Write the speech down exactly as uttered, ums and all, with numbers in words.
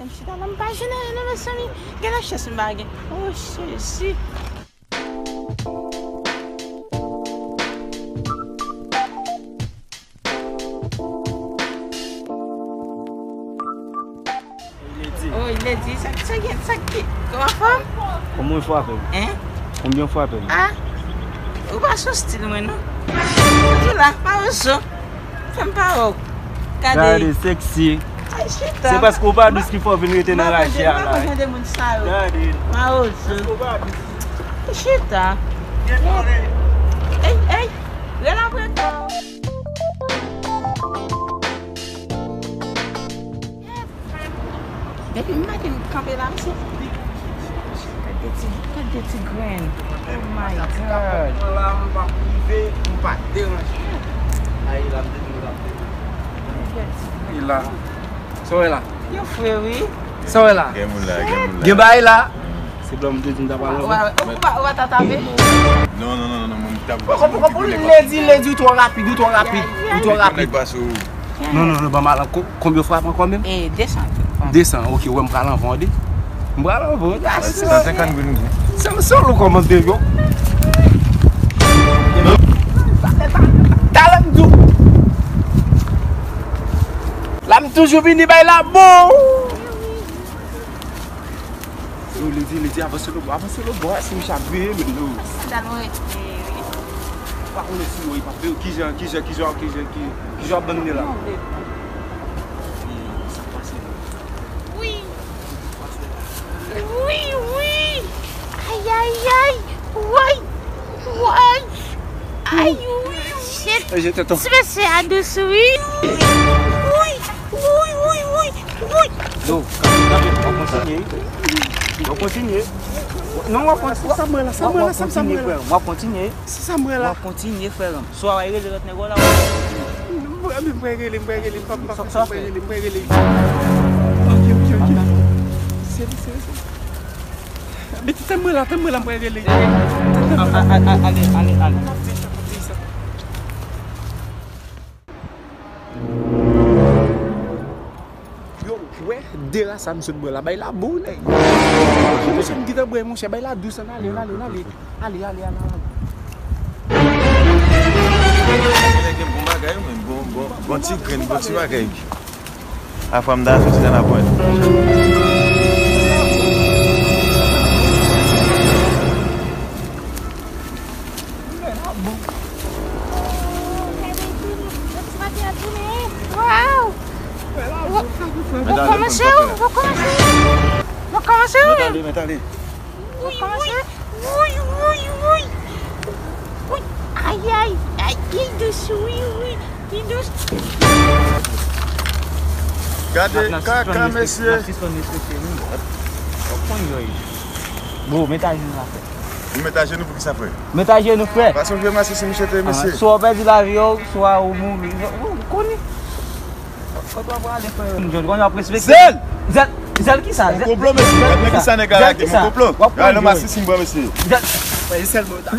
M chita la, m pa jwenn anyen non, mezanmi. Gen lachans m pa gen. Oh, Jezi. Oy, Ledi, sa, sa gen, sa ki, kòman fè? Kòman w frape m? Hein? Konbyen w frape m? Ah, ou pa sou stil mwen, non. Toujou la, pa ozo. Fè m pa wè w. Gade. Gade, sexy. Ay, chita. Se paske w pa dous ki fè w vin rete nan raje a la. Gade. Pa ozo. Paske w pa dous. Chita. Ey, ey, rele apre kò. Depi maten m kanpe la, mesye. Gade ti, gade ti grenn. Oh my God. Mwen la, m p ap rive, m pa deranje. Ayi la, m te di m t ap rive. Gade ti grenn. E la. Sa w wè la? Yo fre, wi. Sa w wè la? Gen moun la, gen moun la. Gen bagay la. Se blan m te di m ta pral anvan. Ou pa, ou pa ta tape? Non, non, non, non, non, mwen m t ap. Poko, poko, poko, Ledi, Ledi, ou twò rapid, ou twò rapid, ou twò rapid. Non, non, non, ban m al ankò. Konbyen w frape ankò menm? E, de san. De san, ok, wè m pral anvan w, de. M pral anvan w, de. San senkant grenn ou di. Se, se ou kòmanse yo. Talè m di w. La m toujou vini bay la bon. Yo, Ledi, Ledi, avanse lòt bò, avanse lòt bò, si misye ap veye, men yo. Sandal mwen, e, wi. Ou pa konnen si yo, li p ap veye, kijan, kijan, kijan, kijan, kijan, kijan w ap ban m de la? Sa k pase la? Wi. Wi, wi. Ay, ay, ay. Woy. Woy. Ay, wi, shit. Ti mesye a dous, wi. Wi, wi, wi, wi, wi. Yo, w ap kontinye. W ap kontinye. Non, w ap kontinye. Sa mwen la, sa mwen la, sa mwen la. W ap kontinye. Sa mwen la. W ap kontinye, frè m. Swa w rele lòt nèg ou la. Mwen, mwen rele, mwen rele, m pa, m pa, mwen rele, mwen rele. Ok, ok, ok. Seri, seri, seri. Mete tann mwen la, tann mwen la, mwen rele. Ale, ale, ale. Yo, wè, de la sa m sot bwè la, bay la bon, nèg. Monchè, m gentan bwè, monchè, bay la dous, ale, ale, ale. Ale, ale, ale, ale. Nèg gen bon bagay, men bon, bon, bon ti grenn, bon ti bagay. Afwa m ta soti nan lapòt. Wow! Ou kòmanse, ou kòmanse. Ou kòmanse. Mèt ale, mèt ale. Ou kòmanse. Woy, woy, woy. Woy. Ay, ay, ay, li dous, wi, wi. Li dous. Gade kaka, mesye. N ap sispann respekte nou. W ap konn yo ye. Bro, mete ajenou la, frè. Ou mete ajenou pou kisa, frè? Mete ajenou, frè. Pase yon vye masisi misye te, mesye. Swa w pèdi lavi w, swa ou mouri. Ou konnen. Kote w ap prale, frè? M jwenn konnen w ap respekte. Zèl! Zèl, zèl kisa? Yon konplo, mesye. Gad nan kisa nèg la lage m, yon konplo. Gad nan masisi m pran, mesye. Zèl. Frè, e sèl mwen ta.